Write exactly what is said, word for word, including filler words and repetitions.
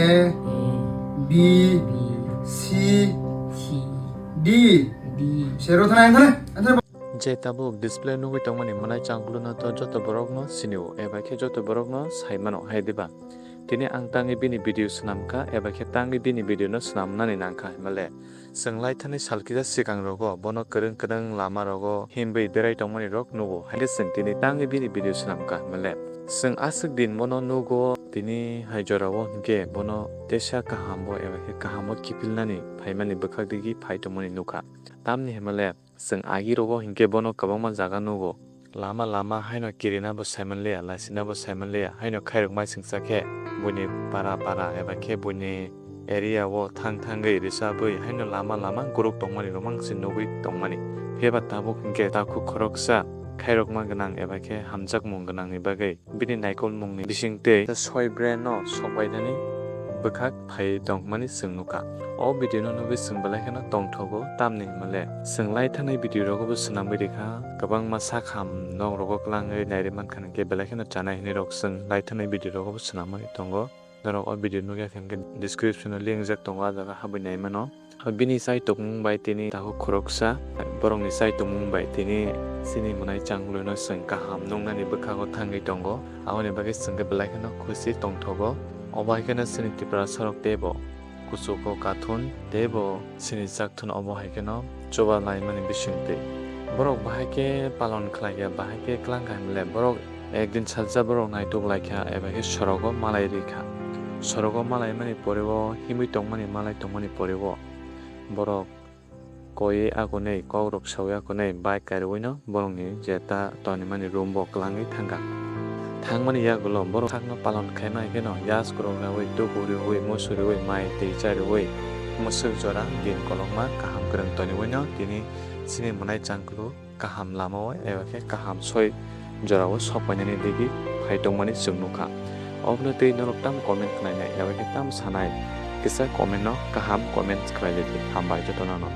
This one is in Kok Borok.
A, B, C, D. Sero thana, ang thana, ang thana. Je tabuk display nugwi tongmani mwnai changkulu no to joto borok no sinio, eba khe joto borok no sai mano, hai diba? Tini ang tangwi bini video swnam kha, eba khe tangwi bini video no swnam nani nang kha, himale. Chwng lai thani sal kisa swkang rogo bono kwrwng kwrwng lama rogo himwi berai tongmani rok nugo. Haikhe chwng tini tangwi bini video swnam kha himale. Chwng aswk din bono nugo, tini hai jora o hinkhe bono tesa kaham bo eba khe kaham o kiphilnani phaimani bwkhak digi phai tongmani nukha. Tamni himale chwng agi rogo hinkhe bono kwbangma jaga nugo. Lama lama haino kirina bo saimanliya, laisina bo saimanliya, haino khairok mai singsa khe buini para para eba khe buini area o thang thangwi risabwi haino lama lama guruk tongmani romang se nugwi tongmani. Phiya ba tabuk hinkhe takhuk khoroksa khairokma gwnang eba khe hamjakmung gwnangni bagwi bini naikolmungni bisingtwi soi brand no sokbainani bwkhak phai tongmani chwng nukha. O video no nugwi chwng belai kheno tongthogo, tamni hwnmale chwng lai thanai video rogo bo swnamwi rikha, kwbangma sakham nok rogo kwlangwi nairi mankha, hinkhe belai kheno chanai hinwi rok chwng lai thanai video rogo bo swnamwi tongo. Norok o video nukya khe hinkhe description o link jak tongo, a jaga habwi nai mano. Bini chai tongmung bai tini takhuk khoroksa, borokni chai tongmung bai tini chini mwnai changluino chwng kaham nuknani bwkhago thangwi tongo. Aboni bagwi chwngkhe belai kheno khusi tongthogo. Obo hai kheno chini Tripura sorok teibo kuchugo kathun teibo chini chakthun obo hai kheno chuba laimani bisingtwi. Borok bahai khe palon khlaiya, bahai khe kwlangkha hwnle borok ekdin salsa borok naituk laikha eba khe sorogo malai rikha. Sorogo malaimani poreo himwi tongmani malai tongmani poreo borok koiwi agonwi kokrok sawi agonwi bike kariwino borokni je ta tonimani room bo kwlangwi thangkha. Thangmani yagulo borok sakno palon khaima hai kheno yaskrok rawi tubu riwi musu riwi mai twi cha riwi mwswk jora din kolokma kaham kwrwng toniwino tini chini mwnai changklu kaham lama o eba khe kaham soi jora o sok painani digi phai tongmani chwng nukha. Obono tei norok tamo comment khlainai eba khe tamo sanai kisa comment no kaham comment khlai di, hambai jotono no.